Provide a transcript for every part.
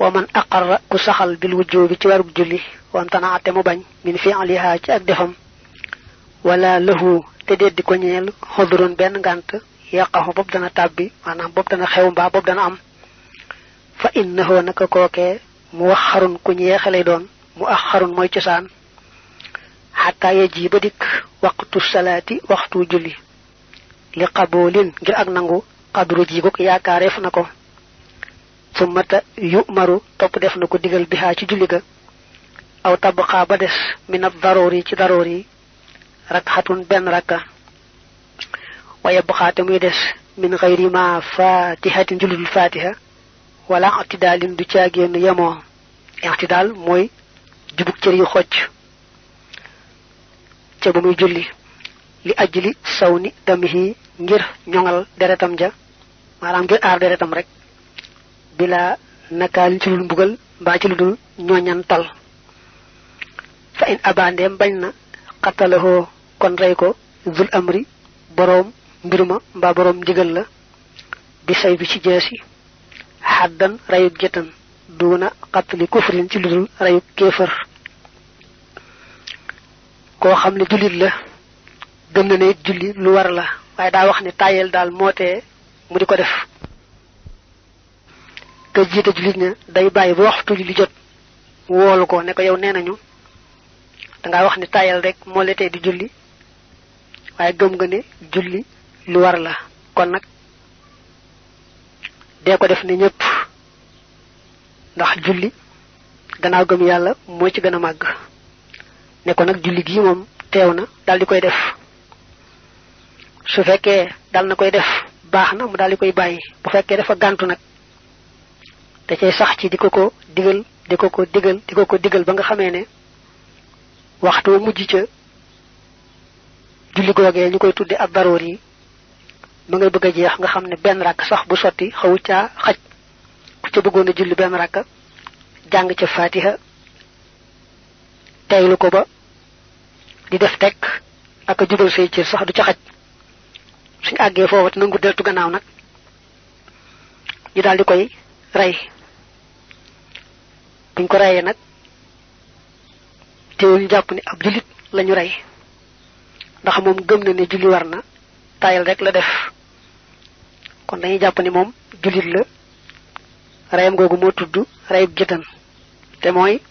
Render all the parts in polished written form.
wa man aqarra ku saxal bil wujubi ci warug julli wam tanaate mu bañ min fi'liha ci ak defam wala lahu te deddi ko ñeel xodurun benn ngànt yaqahu bopp dana tàbbi maanaam bopp dana xew mbaa bopp dana am fa innahu naka kookee mu waxarun ku ñeexe lay doon mu axarun mooy cosaan xataa yeji ba dikk waqtu salaati waxtu julli li qaboolin ngir ak nangu xadru ji ko yaakaareef na ko summata yu'maru topp def na ko digal bihaa ci julli ga aw tabqa ba des min ad-daruri ci daruri rakxatun benn rakka waaye buxaate muy des min xayri ma fatihatin juludul fatiha wala i'tidaalin du caagéenu yemoo i'tidaal mooy jubug cër yu xocc ca ba muy julli li ajli sawni damihi ngir ñoŋal deretam ja maanaam ngir aar deretam rek bila nakaalin ci lul mbugal mbaa ci lu dul ñooñantal fa in abandeem bañ na xatalahoo kon rey ko zul amri boroom mbir ma mbaa boroom ndigal la bi say bi ci jeesi xaddan rayuk jëtan duuna xatali kufrin ci lu dul rayuk kéefër koo xam ne jullit la gëm na ne it julli lu war la waaye daa wax ne tàyyeel daal mootee mu di ko def ka jiite jullit ña day bàyyi ba waxtu julli jot woolu ko ne ko yow nee nañu dangaa wax ne tàyyeel rek moo la tee di julli waaye gëm nga ne julli lu war la kon nag dee ko def ne ñëpp ndax julli gannaaw gëm yàlla moo ci gën a màgg ne ko nag julli gii moom teew na daal di koy def su fekkee dal na koy def baax na mu daal di koy bàyyi bu fekkee dafa gàntu nag da cay sax ci di ko ko digal di ko ko digal ba nga xamee ne waxtu wa mujj ca julli googee ñu koy tudde ab daroor yi ma ngay bëgg a jeex nga xam ne benn rakk sax bu sotti xawu caa xaj ku ca bëggoon a julli benn rakk jàng ca fatiha teylu ko ba di def tekk ak a jubal say cër sax du ca xaj suñu àggee foofu te nangu deltu gannaaw nag ñu daal di koy rey buñ ko reyee nag teewul ñu jàpp ne ab jullit lañu rey ndax moom gëm na ne julli war na tayal rek la def kon dañuy jàpp ni moom jullit la reyam googu moo tudd reyub jëtan te mooy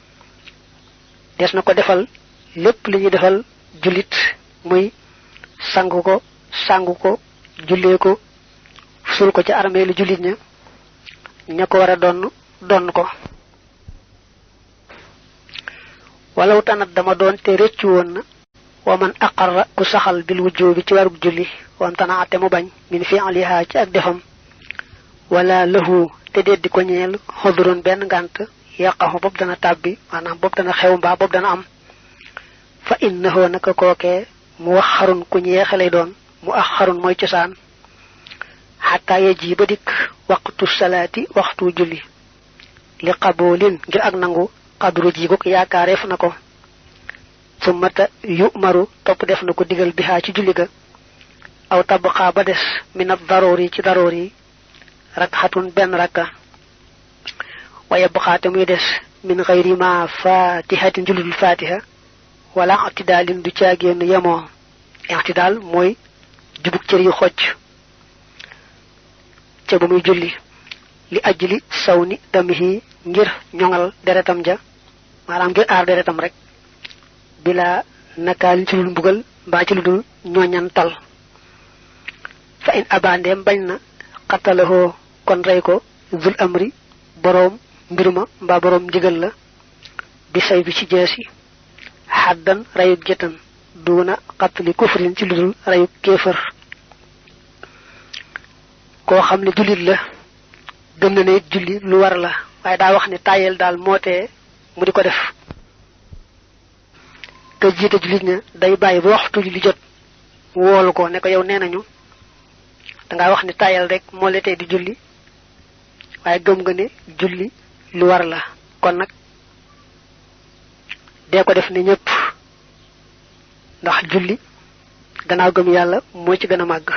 des na ko defal lépp li ñuy defal jullit muy sangu ko jullee ko suul ko ci armée lu jullit ña ko war a donn ko walaw tanat dama doon te rëccu woon na wa man aqarra ku saxal bil wujjubi ci warug julli wam tanaate mu bañ min fi'liha ci ak defam wala lahu te deddi ko ñeel xodurun benn ngànt yaqahu bopp dana tàbbi maanaam bopp dana xew mbaa bopp dana am fa innahu naka kookee mu waxarun ku ñeexe lay doon mu axarun mooy cosaan xataa yeji ba dikk waqtu salaati waxtu julli li qaboolin ngir ak nangu xadru ji ko yaakaareef na ko summata yu'maru topp def na ko digal bihaa ci julli ga aw tabqa ba des min ad-daruri ci daruri rakxatun benn rakka waaye buxaate muy des min xayri ma fatihatin juludul fatiha wala i'tidaalin du caagéenu yemoo i'tidaal mooy jubug cër yu xocc ca ba muy julli li ajli sawni damihi ngir ñoŋal deretam ja maanaam ngir aar deretam rek bila nakaalin ci lul mbugal mbaa ci lu dul ñooñantal fa in abandeem bañ na xatalahoo kon rey ko zul amri boroom mbir ma mbaa boroom ndigal la bi say bi ci jeesi xaddan rayuk jëtan duuna xatali kufrin ci lu dul rayuk kéefër koo xam ne jullit la gëm na ne it julli lu war la waaye daa wax ne tàyyeel daal mootee mu di ko def ka jiite jullit ña day bàyyi ba waxtu julli jot woolu ko ne ko yow nee nañu dangaa wax ne tàyyeel rek moo la tee di julli waaye gëm nga ne julli lu war la kon nag dee ko def ne ñëpp ndax julli gannaaw gëm yàlla moo ci gën a màgg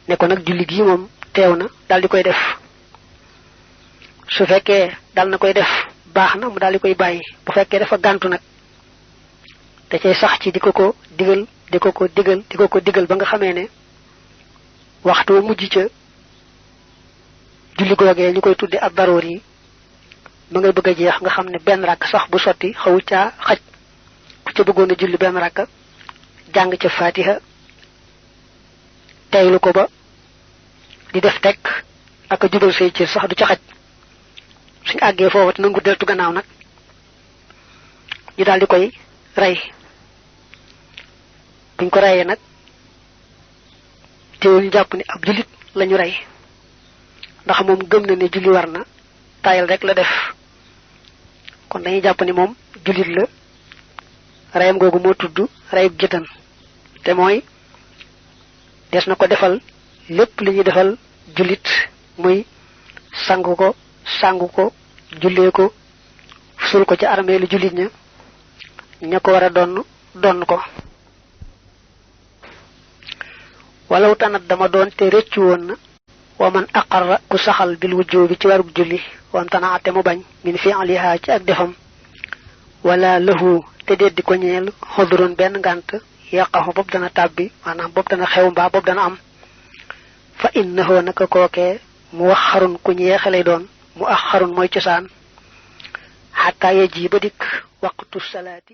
ne ko nag julli gii moom teew na daal di koy def su fekkee dal na koy def baax na mu daal di koy bàyyi. bu fekkee dafa gàntu nag da cay sax ci di ko digal di ko digal ba nga xamee ne waxtu mujj ca julli googee ñu koy tudde ab daroor yi ma ngay bëgg a jeex nga xam ne benn rakk sax bu sotti xawu caa xaj ku ca bëggoon a julli benn rakk jàng ca fatiha teylu ko ba di def tekk ak a jubal say cër sax du ca xaj suñ àggee foofu te nangu deltu gannaaw nag ñu daal di koy rey buñ ko reyee nag teewul ñu jàpp ni ab jullit lañu rey ndax moom gëm na ne julli war na tayal rek la def kon dañuy jàpp ni moom jullit la reyam googu moo tudd reyub jëtan te mooy des na ko defal lépp li ñuy defal jullit muy sangu ko jullee ko sul ko ci armeelu jullit ña ko war a donn ko walaw tanat dama doon te rëccu woon na wa man aqarra ku saxal bil wujjubi ci warug julli wam tanaate mu bañ min fi'liha ci ak defam wala lahu te deddi ko ñeel xodurun benn ngànt yaqaxu bopp dana tàbbi maanaam bopp dana xew mbaa bopp dana am fa innahu naka kookee mu wax xarun ku ñeexe lay doon mu ax xarun mooy cosaan xataa ye ji ba dikk waqtu salaati